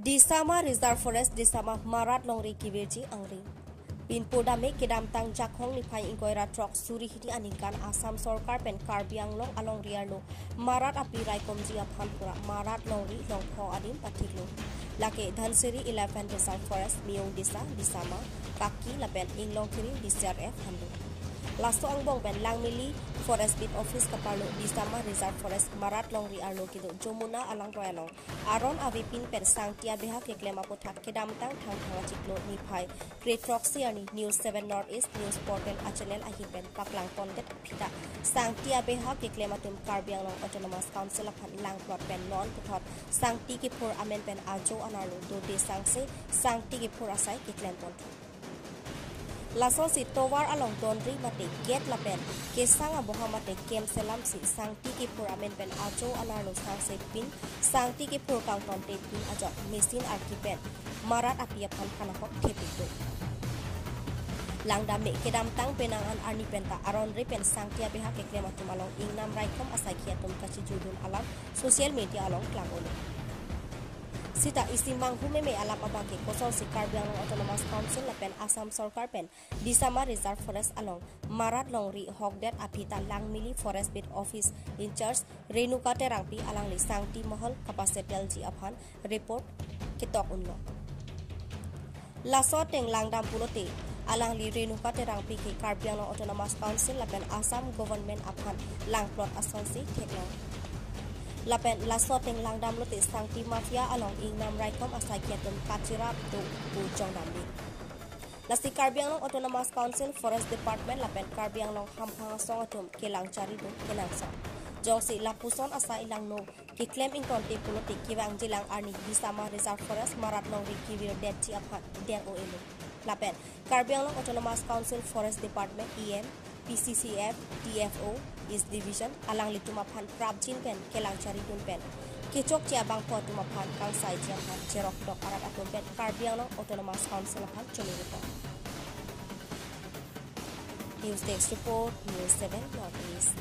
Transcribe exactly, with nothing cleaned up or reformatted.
Disama Reserve Forest, Disama Marat Longri kevirji angri. Pinpo dame kedamtang Jakhong niphai ingkoi ra throk suri hini aningkan Assam Sorkar pen Karbi Anglong alongri arlo Marat api raikomji aphan pura Marat Longri longpho adim pathiklo. Lake Dhansiri Elephant Reserve Forest, Miyung Disa, Disama, Kakki lapen Inglongkiri D C R F hando. Laso angbong pen Langmili Forest Beat Office kaparlo Disama Reserve Forest Marat Longri arlo kedo Jomuna alangroi along aron avepin pen sangti abeha keklem aputhak kedamtang Thangthang achiklo niphai krethroksi arni News seven North East News Portal achannel ahin pen paklang pondet aphi ta sangti abeha keklem atum Karbi Anglong Autonomous Council aphan langplot pen non puthot sangti kephur amen pen ajo anarlo dode sangse sangti kephur asai keklem ponthu. Lasonsi tovar along donri mate gate lapen kesang aboha mate kem selamsi sangti kephur amen pen ajo anarlo sangse pin sangti kephur kangtonte pin ajok machine arki pen Marat api aphan phanahok thepiklo. Langdam me kedamtang penang an arni penta aron re pen sangti abeha keklem atum along ingnam raikom asaikhi atum kachijudun alam social media along klang-olo. Sita isi manghu meme alam abangke kosonsi Karbi Anglong Autonomous Council lapen Assam Sorkar pen Disama Reserve Forest along Marat Longri hokdet aphi ta Langmili Forest Beat Office in-charge Renuka Terangpi alangli sangti mohol kapasitelji aphan report ketok unlo. Laso ateng langdam pulote alangli Renuka Terangpi ke Karbi Anglong Autonomous Council lapen Assam Government aphan langplot asonsi theklong. Lapen laso ateng langdam lote sangti mafia along ingnam raikom asaikhi atum kachirap do pu jongdam di. Lasi Karbi Anglong Autonomous Council, Forest Department lapen Karbi Anglong hamphang asong atum kelang charidun kenangsot. Jongsi lapuson asai langno keklem ingtonte pulote kevangjilang arni Disama Reserve Forest Marat Longri kevirdetji aphan deng-o-elo. Lapen Karbi Anglong Autonomous Council Forest Department E M, P C C F, D F O, East Division, alanglitum aphan prapjin pen kelang charidun pen kechokche abangphu atum aphan kangsaiji aphan cheroktok arat atum pen Karbi Anglong Autonomous Council aphan choningri pon. News Desk Report, News seven North East.